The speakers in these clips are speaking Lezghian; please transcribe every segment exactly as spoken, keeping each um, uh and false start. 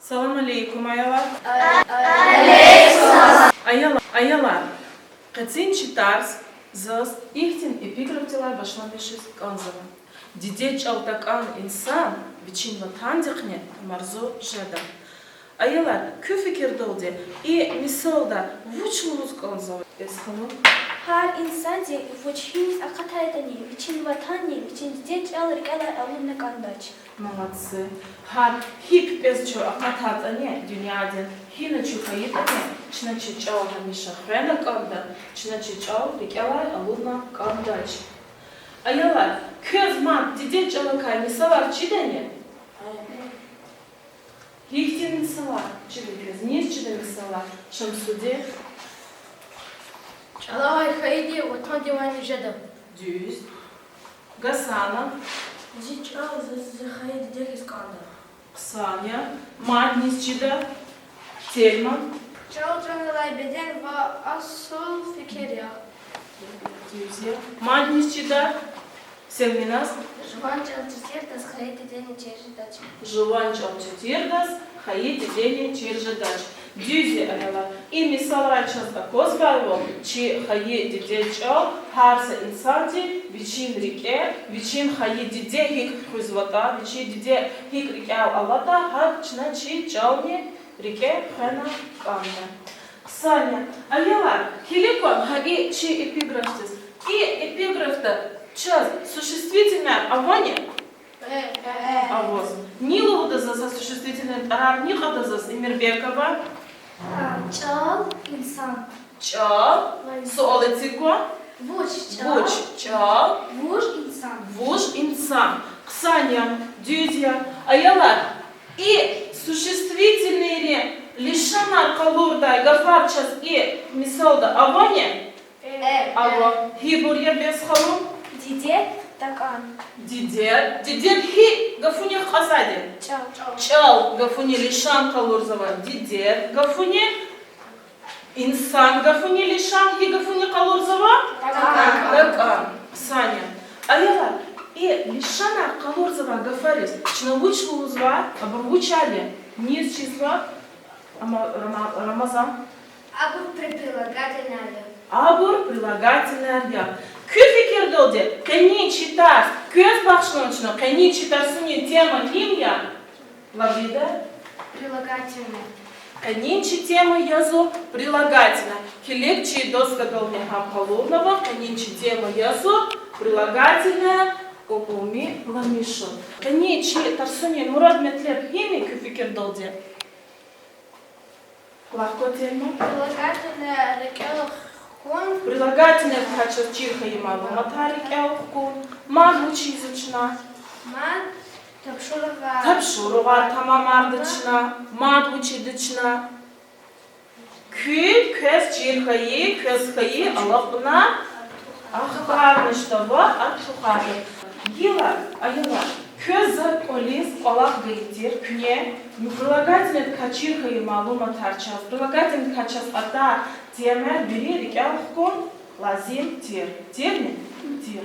Салам алейкум, аялар. Аяла-, аялар, къенин чи тарс заз ихьтин эпиграфдилай башламишиз кӀанзава. Диде чӀал такӀан инсан вичин ватандихъни тамарзу жеда. Аялар, куь фикирдалди, и мисалда вуч лугьуз кӀанзава, Эсхана? Гьар инсанди вуч гьиниз акъатайтӀани, вичин ватанни, вичин диде чӀал рикӀелай алудна кӀандач. Молодцы. Гьар гьикӀ пипӀез чун акъатайтӀани дуьньядин, гьина чун хьайитӀани, чна чи чӀал гьамиша хвена кӀанда, чна чи чӀал рикӀелай алудна кӀандач. Аялар, квез мад диде чӀалакай мисалар чидани? Гьихьтин мисалар чида квез? Низ чида мисалар, Шамсудин? ЧӀалавай хайиди ватандивайни жеда. Дуьз. Гасана? Зи чӀал зи, зи хайи диде хьиз кӀанда. Хъсан я. Мад низ чида? Тельман? ЧӀал чан алай беден ва асул фикир я. Дуьз я. Мад низ чида? Селминаз? Жуван чӀал четирдаз хайи дидени чир жедач. Жуван чӀал четирдаз хайи дидени чир жедач. Дуьз я, аялар. И мисалрай чаз аквазвайвал, чи хайи диде чӀал гьар са инсанди вичин рикӀе, вичин хайи диде гьикӀ хуьзватӀа, вичин диде гьикӀ рикӀел алатӀа, гьакӀ чна чи чӀални рикӀе хвена кӀанда. Хъсан я. Аялар, килиг кван гьа и чи эпиграфдиз. И эпиграфда чаз существительнояр авани? Аваз. Ни лугьуда заз гьа существительный тӀварар, ни кьада заз, Эмирбекова? ЧӀал, инсан. ЧӀал. Суал эциг кван. Вуч чӀал? Вуч чӀал? Вуж инсан. Вуж инсан. Хъсан я, дуьз я. Аялар, и существительныйрин лишанар къалурдай гафар чаз и мисалда авани? Ава. Гьибур я, бес халу? Диде такӀан. Диде. Диде гьи гафунихъ кьазвайди? ЧӀал. ЧӀал гафунин лишан къалурзава диде гафунин. Инсан гафунин лишан гьи гафунихъ къалурзава? ТакӀан. ТакӀан. Хъсан я. Аялар, и лишанар къалурзавай гафариз чна вуч лугьузва, абур вучар я? Низ чизва, Ама-, Рама-, Рамазан? Абур при-, прилагательныйяр я. Абур прилагательныйяр я. Куь фикирдалди, къенин чи тарс квез бахшнава чна, къенин чи тарсунин тема гьим я? Лабида? Прилагательные. Къенин чи тема язва прилагательные. Килиг, чи доскадални гьам къалурнава, къенин чи тема язва прилагательные, умуми ламишун. Къенин чи тарсунин мурад-метлеб гьим я куь фикирдалди? Лагь кван, Тельман. Прилагательные рикӀел хкун. Прилагательныйдикай чаз чир хьайи малуматар рикӀел хкун. Мад вуч ийизва чна? Мад тапшуругъар. Тапшуругъар тамамарда чна. Мад вуч ийида чна? Куьн квез чир хьайи, квез хьайи алакьунар ахкармишда ва артухарда. Гила, аялар, квез за кӀвализ кӀвалах гайи тир, куьне прилагательныйдикай чир хьайи малуматар чаз, прилагательныйдикай чаз атӀа темаяр вири рикӀел хкун лазим тир. Тирни? Тир.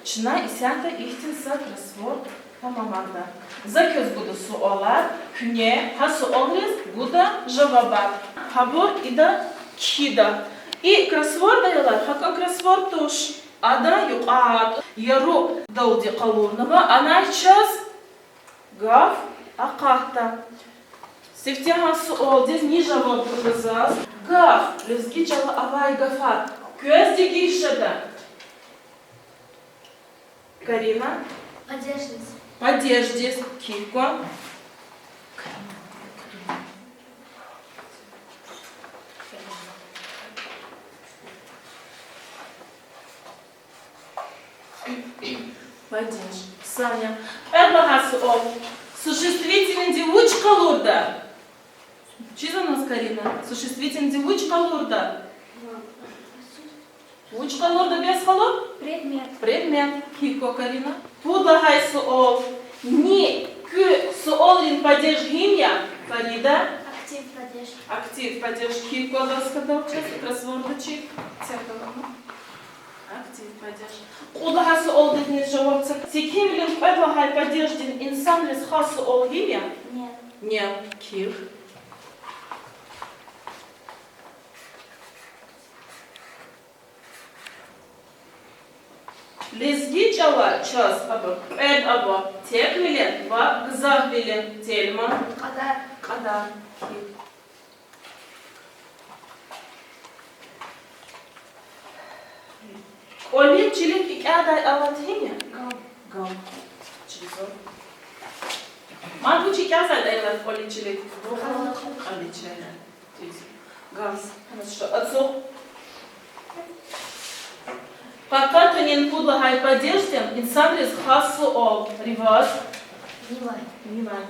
Чна исятда ихьтин са кроссворд тамамарда. За квез гуда суалар, куьне гьа суалриз гуда жавабар. Гьабур ида кхьида. И кроссворд, аялар, гьакӀан кроссворд туш. Адан юкьва яру далди къалурнава, анай чаз гаф акъатда. Сифтегьан суалдиз ни жаваб гуда заз? Гаф, лезги чӀалал авай гафар квез дегиш жеда? Карина? Падеждиз. Падеждиз. Кхьихь кван. Падеж. Саня. Кьвед лагьай суал. Существительныйди вуч къалурда? Чизвани, Карина? Существительныйди вуч къалурда? Вуч къалурда, бес къалур? Предмет. Предмет. Кхьихь кван, Карина. Пуд лагьай суал. Ни, куь суалрин падеж гьим я, Фарида? Актив падеж. Актив падеж. Кхьихь кван доскадал, чаз кроссвордда чир. Актив падеж. Кьуд лагьай суалдизни жаваб це. Секинвилин кьвед лагьай падеждин инсанриз хас суал гьим я? Нет. Нел, кир. Лезги чӀала чаз абур кьвед ава: теквилин ва гзафвилин. Тельма. Кьадар. Кьадар. Кир. КӀвалин чилик кӀикӀядай алат гьим я? Гам. Гам. Чизва. Мад вуч кӀикӀязвайди я кӀвалин чилик? Къалича. Къалича. Гам. Хорошо. Ацукь. Къакъатунин пуд лагьай падеждин инсанриз хас суал. Риваз. Нивай. Нивай.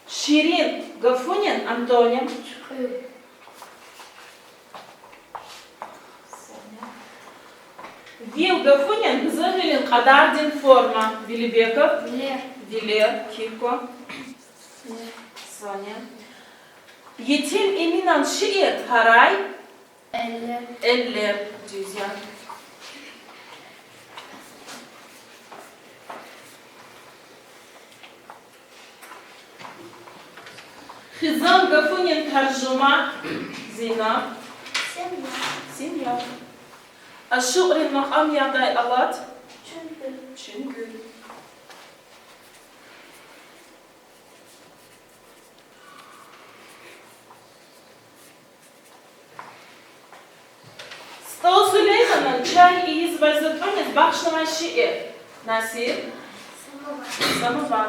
Ширин гафунин антоним. Чуькьуьл. Вил гафунин гзафвилин кьадардин форма. Велибеков. Вилер. Вилер. Кирква. Вилер. Саня. Етим Эминан шиир гьарай. Эллер. Эллер. Дуьз я. Хизан гафунин таржума. Зина. Семья. Семья. Ашукьрин макьам ягъдай алат. Чуьнгуьр. Чуьнгуьр. СтӀал Сулейманан чай ийизвай затӀуниз бахшнавай шиир. Насир. Самовар. Самовар.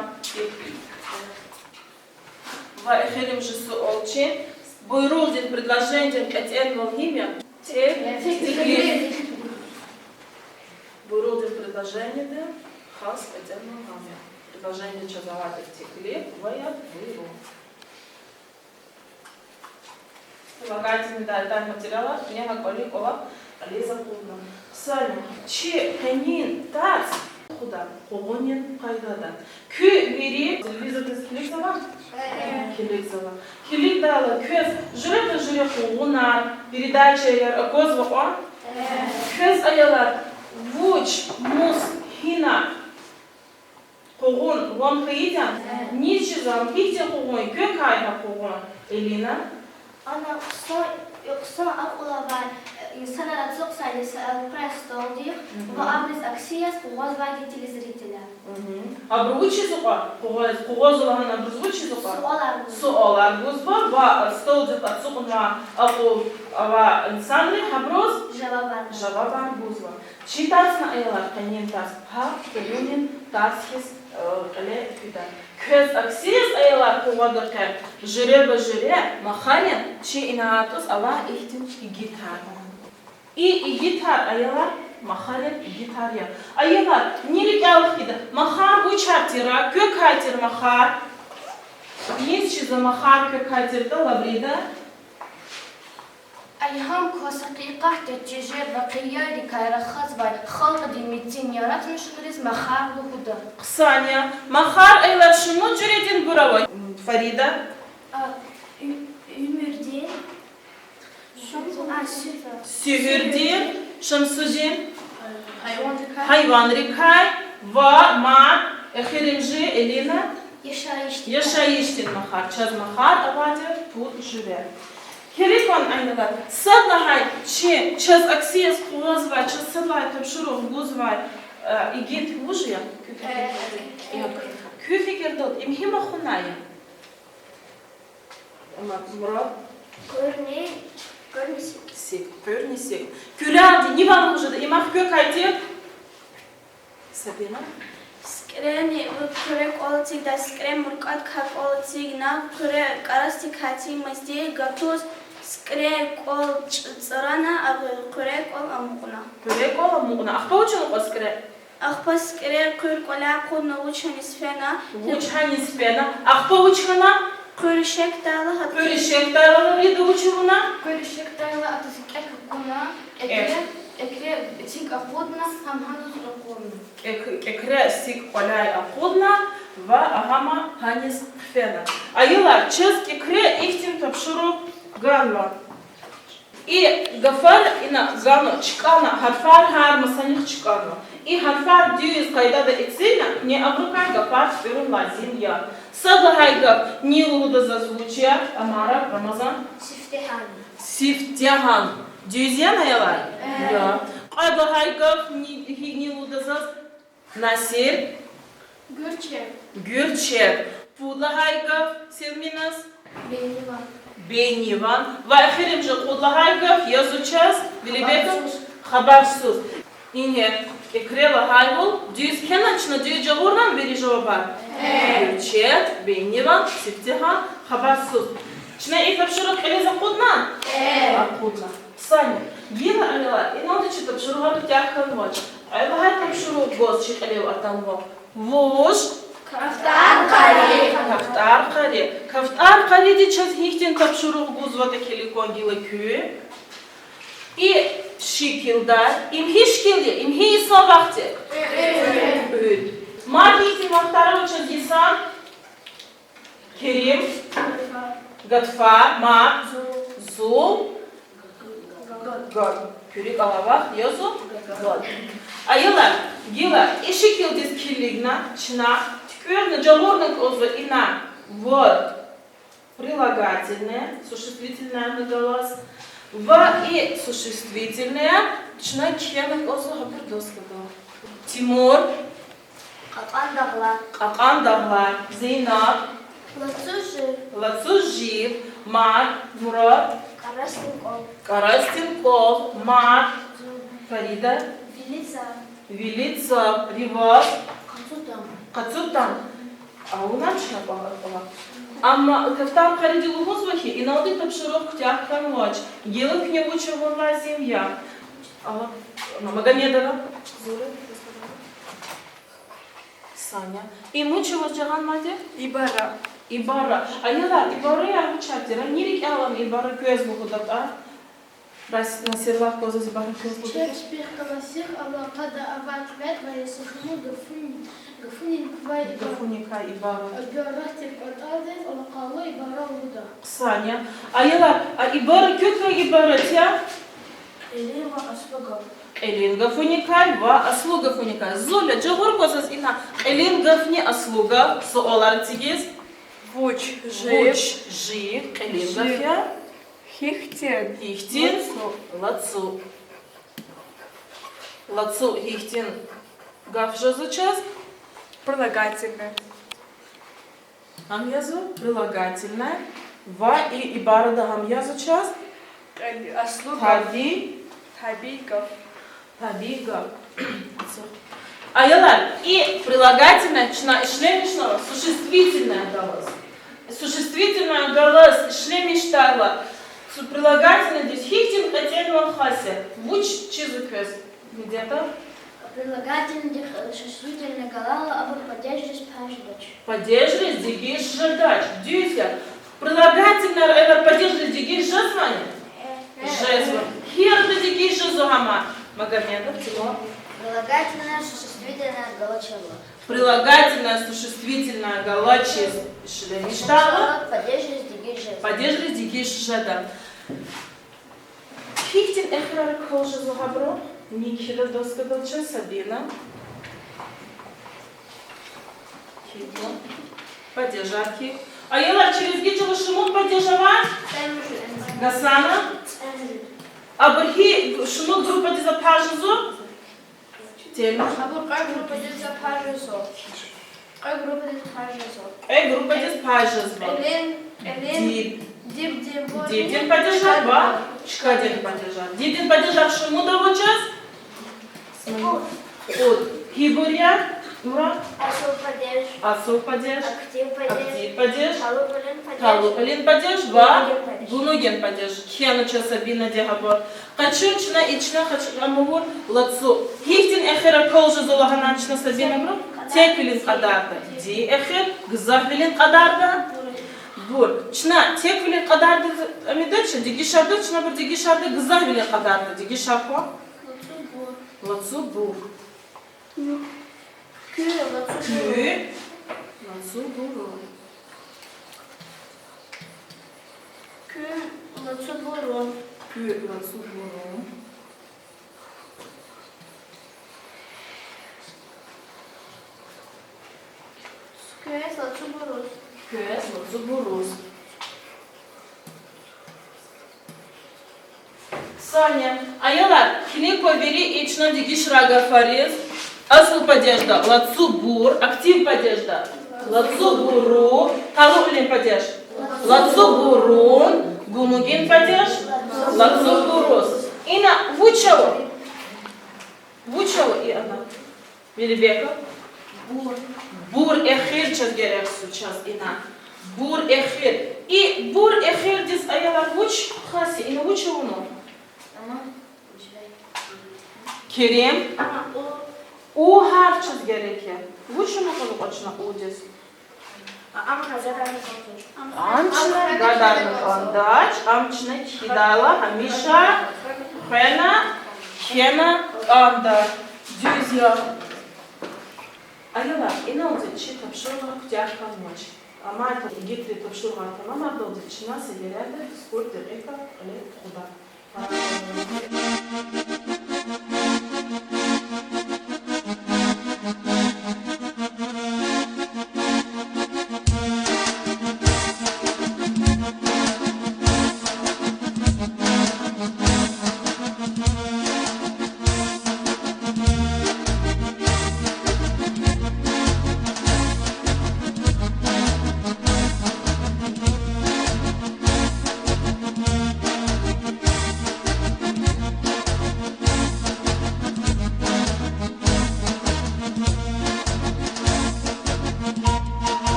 Ва эхиримжи суал чи. Буйругъдин предложенидин кьетӀенвал гьим я? Те-, теклиф. Буйругъдин предложенидин хас кьетӀенвал гьам я. Предложенидиз чаз авайди теклиф ва я буйругъ. Вспомогательный, да, дар материалар куьне гьа кӀвалин кӀвалах кьилиз акъудна. Саня, чи къенин тарс къугъда, къугъунин къайдада. Куьн вири телевизордиз килигзава? Килигзава. Килигдайла квез жуьреба-жуьре къугъунар, передачаяр аквазва кьван? Квез, аялар, вуч, мус, гьина къугъун ван хьайитӀани? Низ чизва, гьихьтин къугъун я, квекай гьа къугъун, Элина? Ана хъсан, хъсан акьул авай инсанар ацукьзавайди са элкъвей столдихъ ва абуруз акси яз къугъвазвайди телезрителар. Абуру вучиз акьва къугъваз, къугъвазва лагьана абуруз вучиз акьва? Суалар гузва. Суалар гузва ва столдихъ ацукьнавай акьул авай инсанри гьабуруз жавабар, жавабар гузва. Чи тарсни, аялар, къенин тарс гьа къугъунин тарс хьиз, э, кьиле фида. Квез акси яз, аялар, къугъвада къе жуьреба-жуьре махарин чи инагьатӀуз авай ихьтин игитар. И игитар, аялар, махарин игитар я. Аялар, ни рикӀел хкида, махар вучар тир, квекай тир махар? Низ чизва махар квекай тиртӀа, Лаврида? Айгьам кваз гьакъикъатдин тежер вакъиайрикай рахазвай халкьдин мецин яратмишунриз махар лугьуда. Хъсан я. Махар, аялар, шумуд жуьрединбур ава? Фарида? А, уь-, уьмуьрдин, а, суь-, суьгьуьрдин, Шамсудин? Гьайванрикай. Гьайванрикай ва мад эхиримжи, Элина? Яшайишдин. Яшайишдин махар. Чаз махар авайди пуд жуьре. Килиг кван, аялар, сад лагьай чи, чаз акси яз къугъвазвай, чаз сад лагьай тапшуругъ гузвай, э, игит вуж я? Э, куь фикирдалди им гьим ахъунай я? Амма, Мурад? Къуьрни, къуьрни сик. Сик, къуьрни сик. Куьрелди, ни ван вужеда, им ахъ квекай тир? Сабина? СикӀрени, къуьре кӀвал эцигда, сикӀре муркӀадикай кӀвал эцигна, къуьре кӀарасдикай эцигмазди, гатуз сикӀре кӀвал цӀ-, цӀрана, а къуьре кӀвал амукьна. Къуьре кӀвал амукьна. Ахпа вуч хьана кьван сикӀре? Ахпа сикӀре къуьр кӀваляй акъудна, вуч хьаниз фена. Вуч хьаниз фена? Ахпа вуч хьана? Къуьр ишекдайла гьа-, къуьр ишекдайла, Лаврида, вуч авуна? Къуьр ишекдайла адаз кӀек акуна, кӀек, кӀекре, кӀекре сик акъудна, гьам гьаниз ракъурна. КӀек-, кӀекре сик кӀваляй акъудна ва гьам гьаниз хъфена. Аялар, чаз кӀекре ихьтин тапшуругъ ганва. И гафар Ина гана, чкӀана, гьарфар гьар масанихъ чкӀана. И гьарфар дуьз къайдада эцигна, куьне абурукай гафар туькӀуьрун лазим я. Сад лагьай гаф ни лугьуда заз, вуч я? Амара, Рамазан? Сифтегьан. Сифтегьан. Дуьз яни, аялар? Я. Кьвед лагьай гаф ни, гьи, ни лугьуда заз? Насир? Гуьрчег. Гуьрчег. Пуд лагьай гаф Селминаз? Бейниван. Бейниван. Ва эхиримжи кьуд лагьай гаф язва чаз, вилибек? Хабарсуз. Хабарсуз. Ингье, Экре лагьайвал дуьз кхьена чна, дуьз жагъурнани вири жавабар? Гуьрчег, бейниван, сифтегьан, хабарсуз. Чна и тапшуругъ кьилиз акъудна? Акъудна. Сани, гила, аялар, иналди чи тапшуругъар куьтягь хьанвач. Кьвед лагьай тапшуругъ гваз чи кьилел атанва. Вуж? Кафтар къари. Кафтар къари. Кафтар къариди чаз гьихьтин тапшуругъ гузватӀа килиг кван гила куь. И шикилдай, им гьи шикил я, им гьи йисан вахт я? Кьуьд. Мад гьихьтин вахтар ава чаз йисан? Керим. Гатфа, мад. Зул. Гад. Куь рикӀ алай вахт язва гад. Аялар, гила и шикилдиз килигна чна, туькӀуьрна, жагъурна кӀанзава ина вот прилагательное, существительное галаз, ва и существительное чна кхьена кӀанзава гьабур доскадал. Тимур. Кьакьан дагълар. Кьакьан дагълар. Зейнаб. Лацу жив. Лацу жив. Мад, Мурад. КӀарасдин кӀвал. КӀарасдин кӀвал. Мад. Фарида. Вили цав. Вили цав. Риваз. Къацу там. Къацу там. Авуна чна кӀвалахар. Амма кафтар къариди лугьузва хьи, иналди тапшуругъ куьтягь хьанвач. Гила куьне вуч авун лазим я? Ала, Магомедова. Зура. Саня. Им вуч я ваз жагъан мадни? Ибара. Ибара. Аялар, ибараяр вучар тир? Ни рикӀелни ибара квез лугьудатӀа? Рас-, Насирла кваз ибара квез лугьуда. Чеб чпихъ галаз сих ала, къада авай кьвед ва я са шумуд гафунин, гафуникай ибара. Гафуникай ибара. Ибара тир кӀватӀалдиз алакъалу ибара лугьуда. Саня. Аялар, а ибара квекай ибарат я? Кьилин ва аслу гаф. Кьилин гафуникай ва аслу гафуникай. Зуля, жагъур кваз заз ина кьилин гафни аслу гаф суалар эцигиз. Вуч жив? Вуч жив кьилин гаф я? Гьихьтин? Гьихьтин? Лацу. Лацу. Лацу гьихьтин гаф жезва чаз? Прилагательное. Гьам язва прилагательное. Ва и ибарада гьам язва чаз? Кьил-, аслу гаф. Таби-, табий гаф. Табий гаф. Аялар, и прилагательное чна ишлемишнава существительное галаз. Существительное галаз ишлемишдайла, су-, прилагательнойдиз гьихьтин кьетӀенвал хас я? Вуч чизва квез? Медета? Прилагательнойдихъ существительное галайла абур падежриз пай жедач. Падежриз дегиш жедач. Дуьз я. Прилагательнояр, аялар, падежриз дегиш жезвани? Жезва. Гьи арада дегиш жезва гьам? Магомедов Тимур. Прилагательное существительное галачирла. Прилагательное существительное галачиз ишлемишдайла падежриз дегиш жеда. Падежриз дегиш жеда. Гьихьтин эхирар кал жезва гьабурун? Ни кхьида доскадал чаз, Сабина? Кхьихь. Падежар кхьихь. Аялар, чи лезги чӀалаз шумуд падеж ава? Гасана? Абур гьи шумуд группадиз пай жезва? Тельма. Абур кьве группадиз пай жезва. Кьве группадиз пай жезва. Кьве группадиз пай жезва. Кьилин, кьилин, диб-, дибдин, дибдин падежар ва чкадин падежар. Дибдин падежар шумуд ава чаз? Кьуд. Гьибур я, Мурад? Асул падеж. Асул падеж. Актив падеж. Актив падеж. Талукьалин падеж. Талукьалин падеж ва гунугин падеж. Гунугин падеж. Кхьена чаз Сабинади гьабур. Къачун чна, и чна къачун амавур лацу. Гьихьтин эхирар кал жезва лагьана чна, Сабина, абуру? Теквилин кьадарда ди эхир, гзафвилин кьадарда бур. Чна теквилин кьадарда амидач, дегишарда, чна абур дегишарда, гзафвилин кьадарда дегишар кван. Лацу бур. Куь лацу бурун. Куь лацу бурун. Куь лацу бурун. Куь лацу бурун. Квез лацу буруз. Сани, аялар, килигин вири и чна дегишрай гафариз. Асул падежда лацу бур, актив падежда лацу буру, къарууни падеж лацу бурун, гуьмуьгин падеж лацу буруз. Ина вуч ава? Вуч ава и ана? Мелибека? Бур. Бур эхир чаз герек я чаз ина. Бур эхир. И бур эхирдиз, аялар, вуч хас я? Ина вуч авуна? Керим. У гьарф чаз герек я. Вуч авуна кьулухъ чна удиз? Ам чна гадарна кӀандач, ам чна кхьидайла гьамиша хвена, кхьена кӀанда. Дуьз я. Аялар, иналди чи тапшуругъ куьтягь хьанвач. Амма игитри тапшуругъар тамамаралди чна са геренда физкультура декьикьа кьиле тухуда.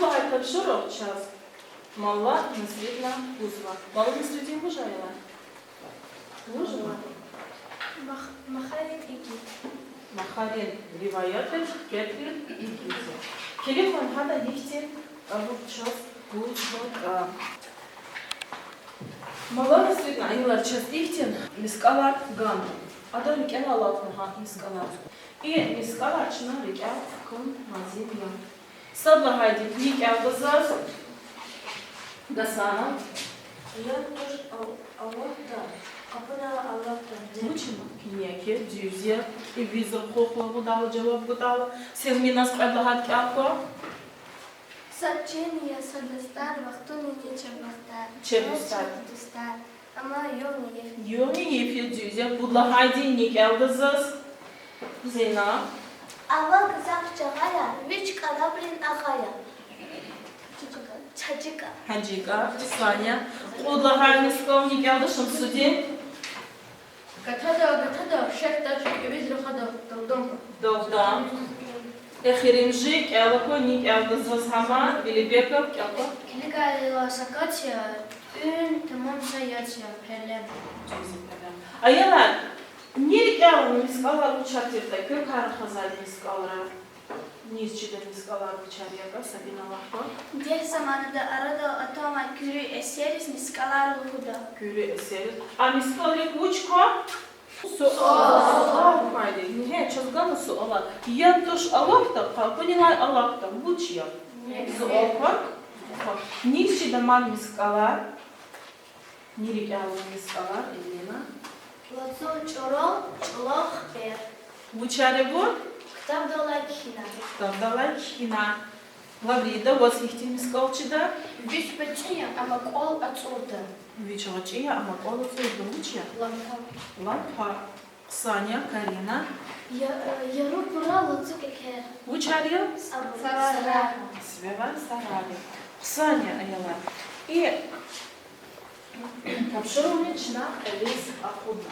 Вуна гьа тапшуругъ чаз Малла Насредина гузва. Малла Насредин вуж я, аялар? Вуж я? Мах-, Махарин игит. Махарин риваятдин кепирин игит я. Килигин гьада гьихьтин кӀелун чаз гузва. Малла Насредина, аялар, чаз ихьтин мискӀалар гана. Ада рикӀелай алатна гьа мискӀалар. И мискӀалар чна рикӀел кхьун лазим я. Сад лагьайди ни кӀелда заз? Гасана. Я туш ал-, алатда, къапунал алатда. Вуч я? Куьне кӀел, дуьз я. И визра хухла гудала жаваб гудала. Селминаз кьвед лагьайди кӀел ква. Сад чен я, сад дустар, вахтунин я чеб вахтар. Чеб дустар. Чеб дустар. Амма югъни йиф я. Югъни йиф я, дуьз я. Пуд лагьайди ни кӀелда заз? Зейнаб. Ава гзаф чагъа я, вич кӀарабрин агъа я. ЧӀажикӀа. ЧӀажикӀа. Сани. Кьуд лагьай мискӀал ни кӀелда, Шамсудин? Гатада, гатада, шехьдач, кӀевиз рахада, далдам. Далдам. Эхиримжи кӀел ква, ни кӀелда заз гьама, Билибеков, кӀел ква. Килигайла, сакач я, тӀуьн тамам са яц я, пеле. Дуьз я, пеле. Аялар, ни рикӀел алай мискӀалар вучар тиртӀа, квекай рахазвай мискӀалра. Низ чидай мискӀалар вучар ятӀа, Сабина, лагь ква. Дегь заманада арадал атанвай куьруь эсерриз мискӀалар лугьуда. Куьруь эсерриз. А мискӀалрик вуч ква? Суал. Суал квайди. Ингье, чаз гана суалар. Я туш алатда, къапунилай алатда. Вуч я? Суал ква. Низ чида мад мискӀалар? Ни рикӀел алай мискӀалар, Элина? Лацу чӀуру, чӀулав, хпер. Вучар ябур? Ктабдалай кхьинар. Ктабдалай кхьинар. Лаврида, ваз гьихьтин мискӀал чида? Вич гъвечӀи я, амма кӀвал ацӀурда. Вич гъвечӀи я, амма кӀвал ацӀурда. Вуч я? Лампа. Лампа. Саня, Карина. Я, э, яру пура лацу кӀекер. Вучар я? Сарар. Сивевай сарар я. Саня, аялар. И тапшуругъни чна кьилиз акъудна.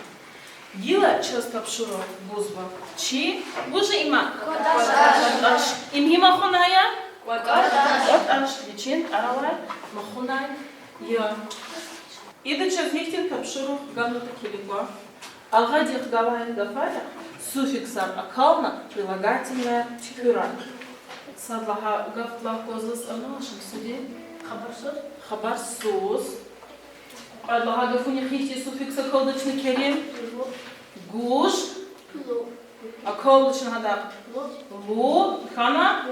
Гила чаз тапшуругъ гузва чи, вуж я им? КӀватӀаш. КӀватӀаш. Им гьим ахъунай я? КӀватӀаш. КӀватӀаш вичин тӀвар алай махунай я. Ида чаз гьихьтин тапшуругъ ганватӀа, килигва. Агъадихъ галай гафарихъ суффиксар акална прилагательное туькӀуьрай. Сад лагьай гаф лагь кваз заз, ана, Шамсудин. Хабарсуз. Хабарсуз. Кьвед лагьай гафунихъ гьихьтин суффикс акалда чна, Керим? Гуж. Акалда чна гьадахъ лу. Хьана?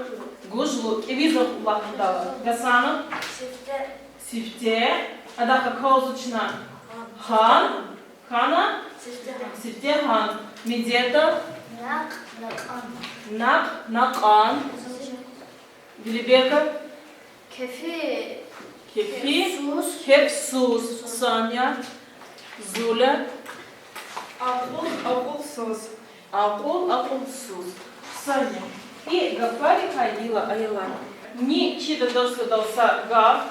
Гужлу. КӀевиз лагьайла. Гасана? Сифте. Сифте. Гьадахъ акалда чна гьан. Хьана? Сифте гьан. Медета? Накь, накьан. Накь, накьан. Билибека. Кефи. Кефи. Кефсуз. Кефсуз. Саня. Зуля. Акьул, акьулсуз. Акьул, акьулсуз. Саня. И гафарикай, гила, аялар, ни чида доскадал са гаф,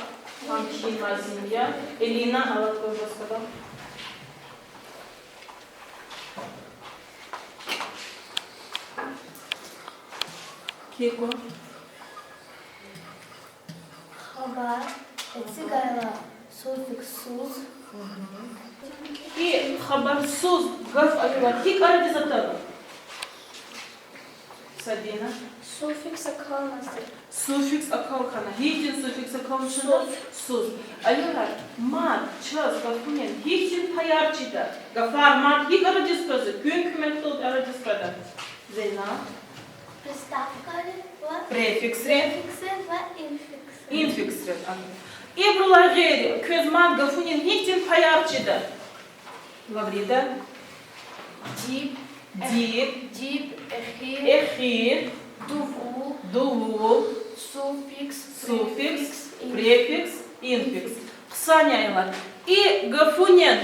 гьам кхьин лазим я. Элина, алад кван доскадал. Киква. Хабар, эцигайла суффикссуз. И хабарсуз гаф, аялар, гьикӀ арадиз атанва? Сабина. Суффикс акалнатӀа. Суффикс акал хьана. Гьихьтин суффикс акал хьана? Суз. Суз. Аялар, мад чаз гафунин гьихьтин паяр чида? Гафар мад гьикӀ арадиз къвезва? Куьн куьмекдалди арадиз къведа. Зейнаб. Приставкайри ва префиксри. Префиксри ва инфиксри. Инфиксри, ага. Ибурулай гъейри, квез мад гафунин гьихьтин паяр чида? Лаврида. Диб. Диб. Диб, эхир. Эхир. Дувул. Дувул. Суффикс. Суффикс. Префикс. Префикс. Инфикс. Хъсан я, аялар. И гафунин,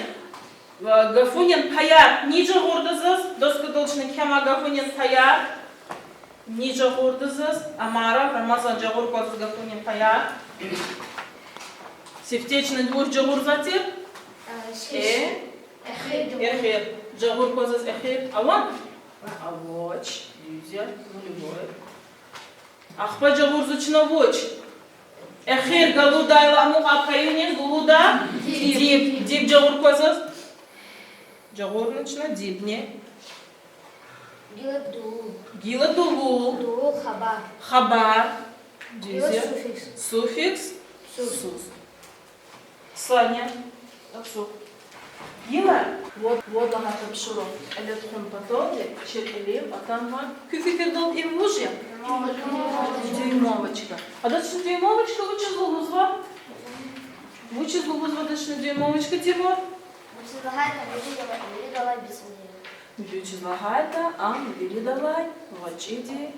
гафунин паяр ни жагъурда заз? Доскадал чна кхьенва гафунин паяр. Ни жагъурда заз? Амара, Рамазан, жагъур кваз заз гафунин паяр. Сифте чна вуч жагъурзавай тир? Э, эхир. Эхир. Жагъур кваз заз эхир. Аван? Авач. Дуьз я, нулевой. Ахпа жагъурзава чна вуч? Эхир галудайла амукьай паюниз лугьуда диб. Диб. Диб жагъур кваз заз? Жагъурна чна дибни. Гила дувул. Гила дувул. Дувул хабар. Хабар. Дуьз я. Гила суффикс. Суффикс. Суз. Суз. Саня. Аксу. Гила вад, вад лагьай тапшуругъ кьиле тухун паталди чи кьилив атанва. Куь фикирдалди им вуж я? Дюймовочка. Адаз чна дюймовочка вучиз лугьузва? Вучиз лугьузва адаз чна дюймовочка, Тимур? Вучиз лагьайтӀа вири-, виридалай бицӀиди я. Вучиз лагьайтӀа ам виридалай гъвечӀиди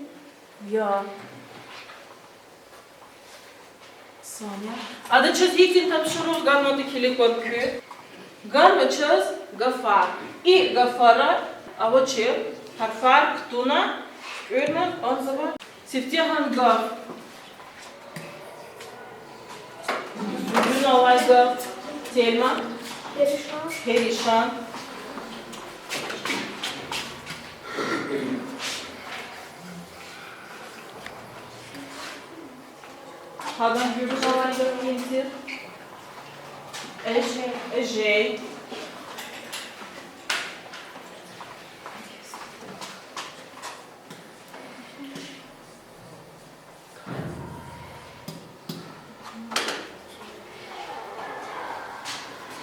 я. Саня. Ада чаз гьихьтин тапшуругъ ганватӀа килигзава куь? Ганва чаз гафар. И гафара авачир гьарфар кутуна, туькӀуьрна кӀанзава. Сифте гьа гаф. Зурун алай гаф. Тельма. Перишан. Перишан. Гьадан зурун алай гаф кин тир? Эж-, эжей.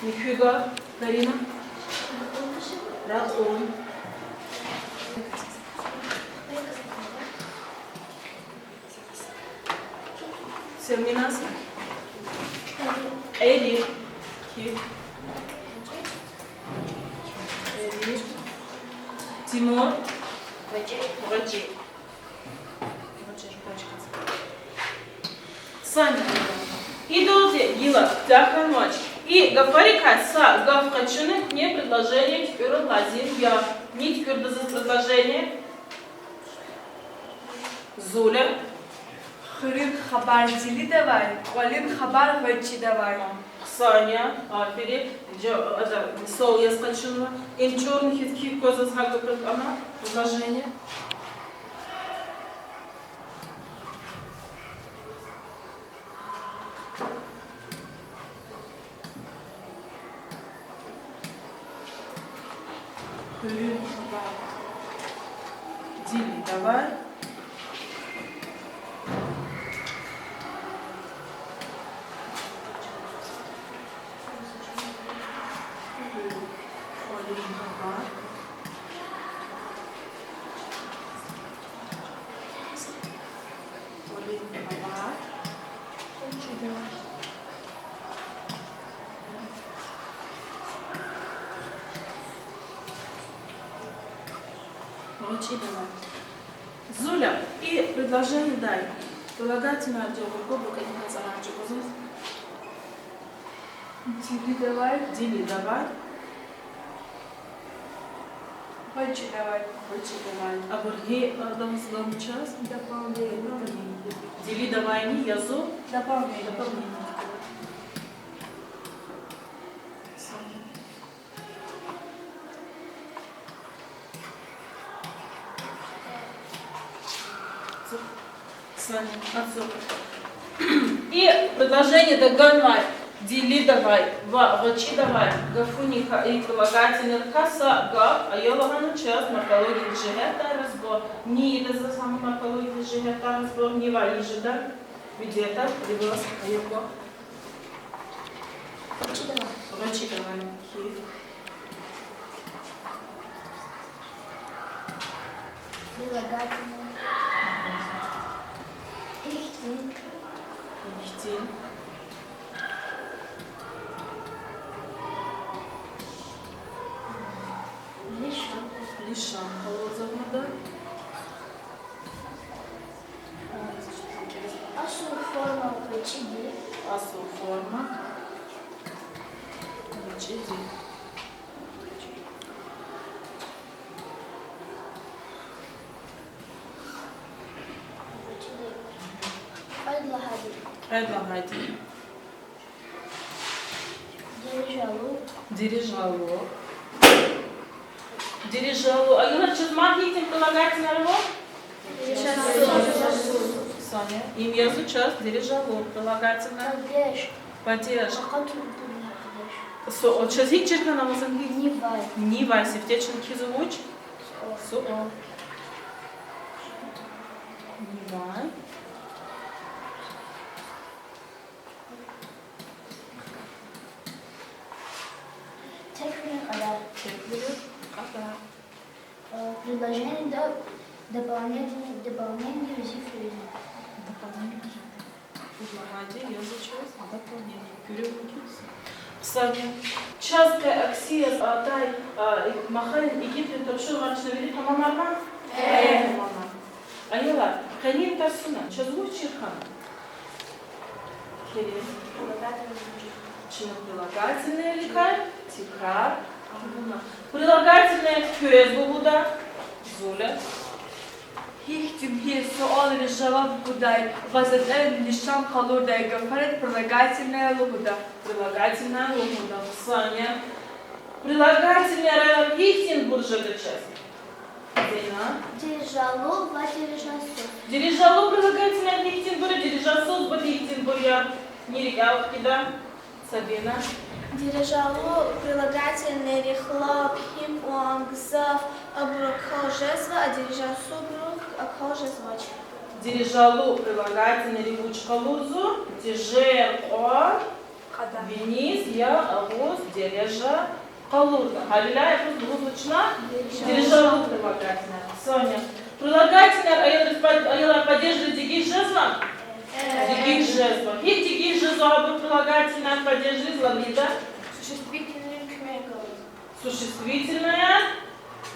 Муькуь гаф, Карина? Ракьун. Селминаз? Кьери. Кир. Кьери. Тимур. ГъвечӀи. Саня. Идалди гила куьтягь хьанвач. И гафарикай са гаф къачуна куьне предложение туькӀуьрун лазим я. Ни туькӀуьрда заз предложение? Зуля. Хуьруьн хабар зилидавай, кӀвалин хабар гъвечӀидавай. Саня, аферин. Жа-, ада, мисал яз къачунва. Им чӀурни хьиз кик кваз заз гьа гаф ана предложение. Хуьруьн хабар зилидавай. Хуьруьн хабар. Чидавай. Зуля, и предложениедай прилагательное чӀугур, буквадай цӀарар чӀугур. Дили давай. Дили давай. Гъвечи давай. Гъвечи давай. Абур гьи арадал гана чаз? Дополнение. Дили давайни язу? Дополнение. Дополнение. И предложениеда ганвай дили давай ва гъвечи давай гафунихъ и прилагательныйрикай са гаф ая лагьана чаз морфологиядин жигьетдай разбор. Ни ийида заз гьа морфологиядин жигьетдай разбор, нивай жеда? Видеода, дивилаз ая ква. Гъвечи давай. Гъвечи давай. Кхьихь. Прилагательное. Ихьтин. Ихьтин. Лишан. Лишан къалурзава ада. Асул форма гъвечӀиди. Асул форма гъвечӀиди. ГъвечӀиди. Кьвед лагьайди. Кьвед лагьайди. Дирижалу. Дирижалу. Дирижалу. Аялар, чаз мад гьихьтин прилагательныйяр ава? Дирижалу. Саня. Им язва чаз дирижалу прилагательное. Падеж. Падеж. Акъатун падеж. Суал. Чаз гьикӀ чир хьана, Рамазан, гьикӀ? Нивай. Нивай сифте чна кхьизва вуч? Суал. Суал. Нивай. Теквилин кьадар. Теквилин кьадар. Э, предложениеда дополнение, дополнение жи фейи. Дополнение. Предлагать язва чаз дополнение. Куьруь мумкин. Саня. Чаз къе акси яз атай, а, и-, махарин игитрин тапшуругъар чна вири тамамарнава? Э. Тамамар. Аялар, къенин тарсуна чаз вуч чир хьана? Керим. Чна прилагательныйрикай тикрар авуна. Прилагательное квез лугьуда, Зуля? Гьихьтин гьи суалриз жаваб гудай ва затӀен лишан къалурдай гафариз прилагательное лугьуда. Прилагательное лугьуда. Саня. Прилагательныйяр гьихьтинбур жеда чаз? Зейна. Дирижалу ва дирижасуз. Дирижалу прилагательныйяр гьихьтинбур я, дирижасуз ба гьихьтинбур я? Ни рикӀел хкида? Сабина. Дирижалу прилагательныйрихъ лап, гьикьван, гзаф абур акал жезва, а дирижасубурук акал жезвач. Дирижалу прилагательныйри вуч къалурзава? Тежер кьван виниз я агъуз дережа къалурзава. Гьавиляй абуруз лугьузва чна дирижалу прилагательныйяр. Соня. Прилагательныйяр, аялар, па-, аялар, падежриз дегиш жезва? Дегиш жезва. ГьикӀ дегиш жезва абур прилагательныйяр падежриз, Лабида? Существительныйрин куьмек галаз. Существительное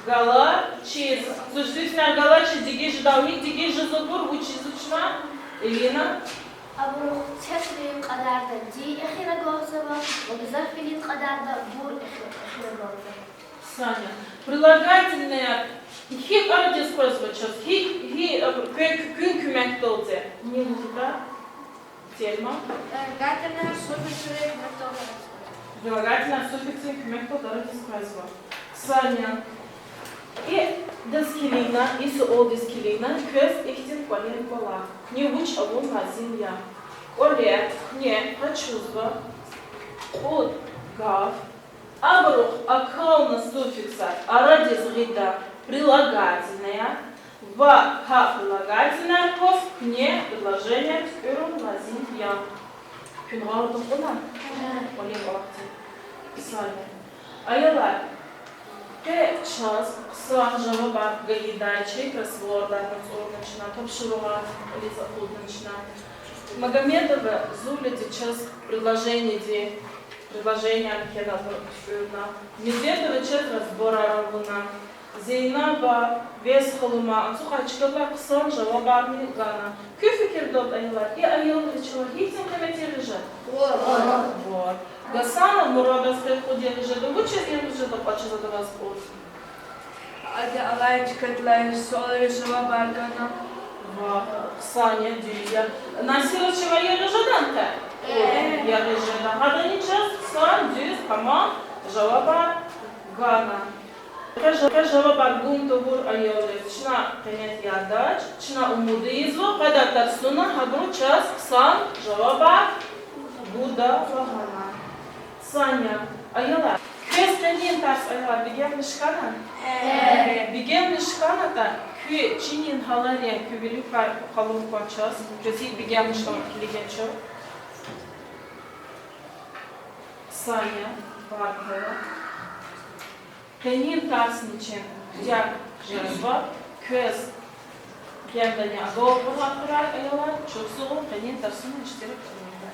галачиз. Существительное галачиз дегиш жеда. ГьикӀ дегиш жезва абур, вучиз вуч я? Ирина? Абурухъ теквилин кьадарда ди эхир агалзава ва гзафвилин кьадарда бур эхир, эхир агалзава. Саня. Прилагательныйяр гьикӀ арадиз къвезва чаз, гьи, гьи, а, куь-, куь-, куьн куьмекдалди? Ни лугьуда? Тельма. Прилагательныйяр суффиксрин куьмекдалди. Прилагательныйяр суффиксрин куьмекдалди арадиз къвезва. Саня. Идаз килигна, и суалдиз килигна, квез ихьтин кӀвалер кӀвалах. Куьне вуч авун лазим я? КӀвале, куьне къачузва кьуд гаф, абурухъ акална суффиксар арадиз гъида прилагательное ва гьа прилагательное кваз куьне предложение туькӀуьрун лазим я. Куьн гъавурда кьуна? КӀвале кӀвалахди. Саня. Аялар, къе чаз хъсан жавабар гайидай чи кроссвордни ацӀурна чна, тапшуругъар кьилиз акъудна чна. Магомедова Зуляди чаз предложениеди, предложениени кхьена, абур туькӀуьрна. Медведова чаз разборар авуна. Зейнаба, Вез халума, ацукьай чкадилай хъсан жавабарни гана. Куь фикирдалди, аялар, и аялри чавай гьихьтин къимет яргъи жеда? Ва Гасанов Мурадаз къе кьуд яргъи жеда. Вучиз яргъи жеда кьван чиз адавай кьуд? Ада алай чкадилай суалриз жавабар гана. Ва хъсан я, дуьз я. Насираз чавай яргъи жедани къе? Яргъи жеда. Гьадани чаз хъсан, дуьз, тамам жавабар гана. Къе жа-, къе жавабар гун тавур аялриз чна къимет ядач, чна умуд ийизва, къведай тарсуна гьабуру чаз хъсан жавабар гуда лагьана. Саня, аялар, квез къенин тарс, аялар, бегенмиш хьана? Бегенмиш хьанатӀа, куь чинин гьаларин, куь виликай къалур кван чаз, квез гьикӀ бегенмиш хьанатӀа килигин чун. Саня, Баркалла. Къенин тарсни чи куьтягь жезва. Квез генани агалкьунар хьурай, аялар, чухсагъул къенин тарсуна иштирак авунилай.